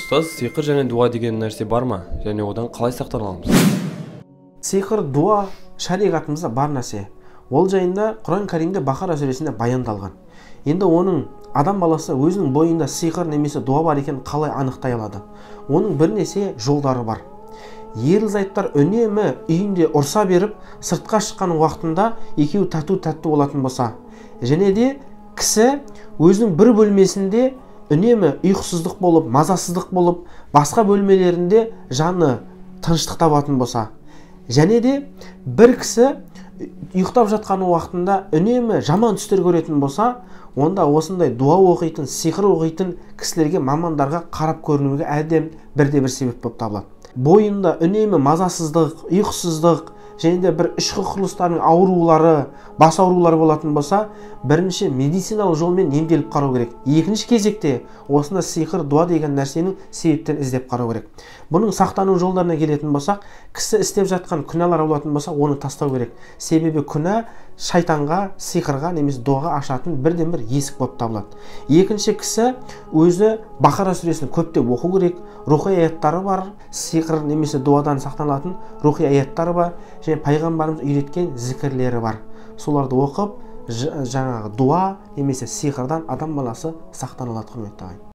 Ұстаз, сиқыр және дуа деген нәрсе бар ма? Және одан қалай сақтана аламыз? Сиқыр, дуа шариғатымызда бар нәрсе. Ол жайында Құран Кәрімде Бақара сүресінде баяндалған. Енді оның адам баласы өзінің бойында сиқыр немесе дуа бар екенін қалай анықтай алады? Оның бірнеше жолдары бар. Ерлі-зайыптар үнемі үйінде ұрса беріп, сыртқа шыққан уақытында екеуі тату-тәтті болатын болса, және де кісі өзінің бір бөлмесінде үнемі ұйқысыздық болып, мазасыздық болып, басқа бөлмелерінде жаны тыныштық табатын болса, және де бір кісі ұйықтап жатқан уақытында үнемі жаман түстер көретін болса, онда осындай дуа оқитын, сиқыр оқитын кісілерге, мамандарға қарап көрінуге әбден бірде-бір себеп болып табылады. Бойында үнемі мазасыздық, ұйқысыздық және де бір ішкі құрылыстардың аурулары, бас аурулары болатын болса, бірінші медициналық жолмен емделіп қарау керек. Екінші кезекте осында сиқыр, дуа деген нәрсенің себептерін іздеп қарау керек. Бұның сақтану жолдарына келетін болсақ, кісі істеп жатқан күнәлар болатын болса, оны тастау керек. Себебі күнә шайтанға, сиқырға немесе дуаға ашатын бірден-бір есік болып табылады. Екінші, кісі өзі Бақара сүресін көптеп оқу керек. Рухи аяттары бар, сиқыр немесе дуадан сақталатын рухи аяттары бар, және пайғамбарымыз үйреткен зікірлері бар. Соларды оқып, жаңағы дуа немесе сиқырдан адам баласы сақтана алады, құрметті ағайын.